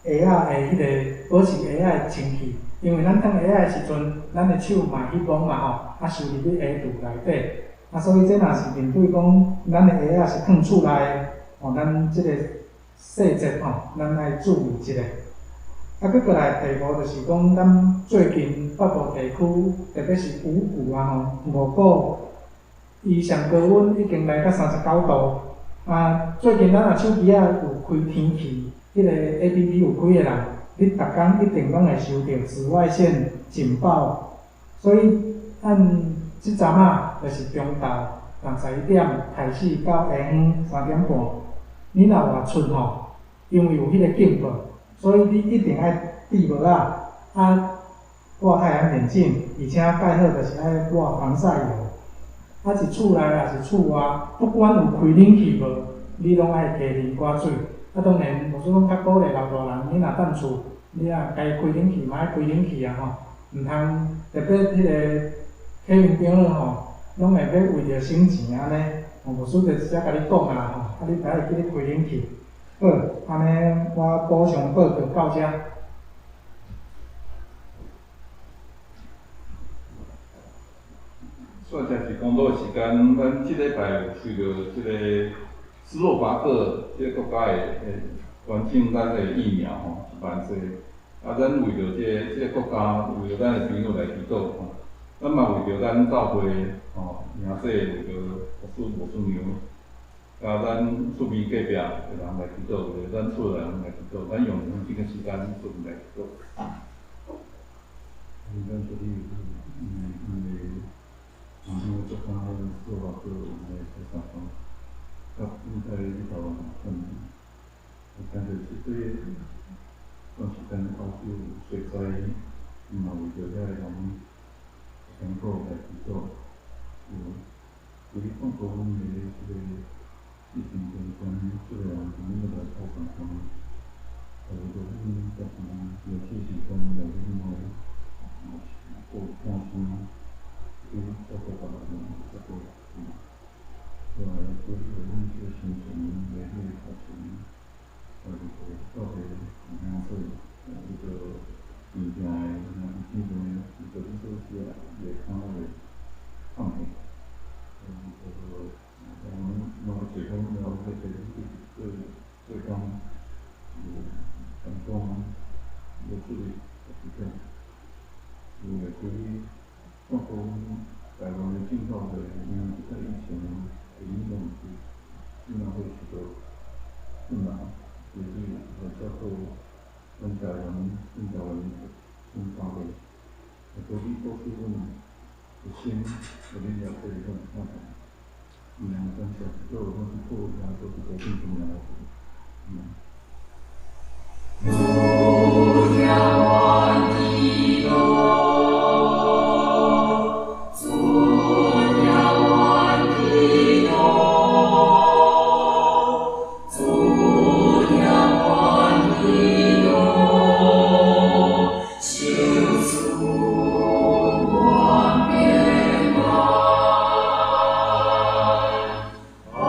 鞋仔的彼个，保持鞋仔的清气。因为咱褪鞋仔的时阵，咱的手嘛去摸嘛吼，啊，收入去鞋橱内底。啊，所以这若是面对讲，咱的鞋仔是囥厝内的，吼，咱这个细节吼，咱爱注意一下。啊，阁过来第五就是讲，咱最近北部地区，特别是五股啊吼，五股，伊上高温已经来到39度。啊，最近咱若手机仔有开天气，彼个 APP 有开的人，你逐工一定拢会收到紫外线警报。所以按这阵仔就是中昼，从11点开始到下昏3点半，你若外出吼，因为有彼个警报，所以你一定爱戴帽仔，啊，戴太阳眼镜，而且盖好就是爱抹防晒油。啊，伫厝内抑是厝外，不管有开冷气无，你拢爱加啉寡水。啊，当然，牧师讲较鼓励老大人，你若踮厝，你若该开冷气嘛爱开冷气啊吼，毋通特别彼个客运长老吼，拢会欲为著省钱按呢，吼，牧师就直接共你讲啊吼，啊，你著爱记咧开冷气。好，按呢我补充报告到遮。煞才是讲到时间，咱这礼拜有收到这个斯洛伐克这个国家的捐赠咱的疫苗吼，1万剂。啊，咱为著这个国家，为著咱的朋友来祈祷吼。咱嘛为著咱教会吼，名说为著牧师牧师娘，佮咱厝边隔壁的人来祈祷，为著咱厝内人来祈祷，咱用这个时间做阵来祈祷。咱这里，因为因为做工斯洛伐克来做相关，佮应该去台湾困难，啊，但是这段时间欧洲水灾，伊嘛为著遐个人辛苦来祈祷，有规日讲高温的这个疫情中间，这个人根本来讨相关，为著阮家己历史时间来去阮个，嘛是够痛心。去照顾别人，照顾自己。另外，对于阮这个心情的彼个头前，就是教会兄弟，伊个病病的兄弟姊妹，伊个做伊个下跤的拍放去。我们提供了迄个做做工有成功有处理事件，因为对于政府台湾的进口的，因为这个疫情的影响是，尽量会许多困难，所以来照顾咱台湾、咱台湾的同胞的，所以保守阮的心，予恁也可以阮看看。感谢主，拢是靠耶稣基督圣名来求。嗯。主听阮祈祷，主听阮祈祷，主听阮祈祷，求赐阮平安。阿们。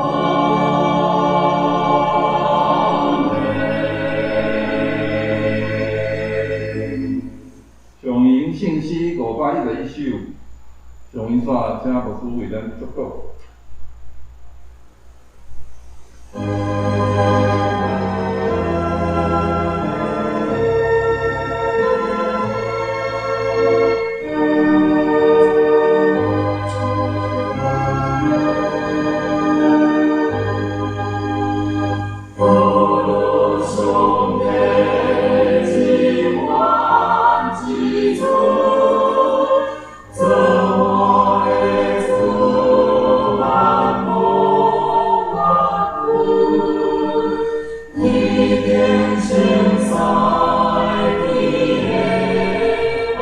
上引圣诗511首，上引煞请牧师为咱祝福。奉上帝之恩之主，做我的主，万福万福，一定清彩的安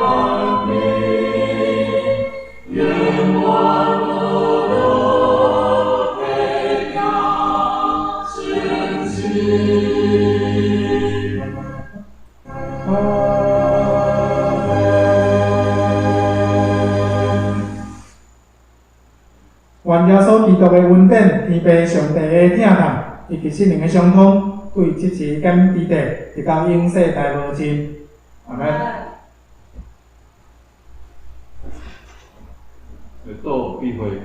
平，愿我乐乐飞扬前进。阿们。愿耶稣基督的恩典、天父上帝的疼痛，以及圣灵的相通，对这时间之地，直到永世代无尽。阿们。会倒闭会。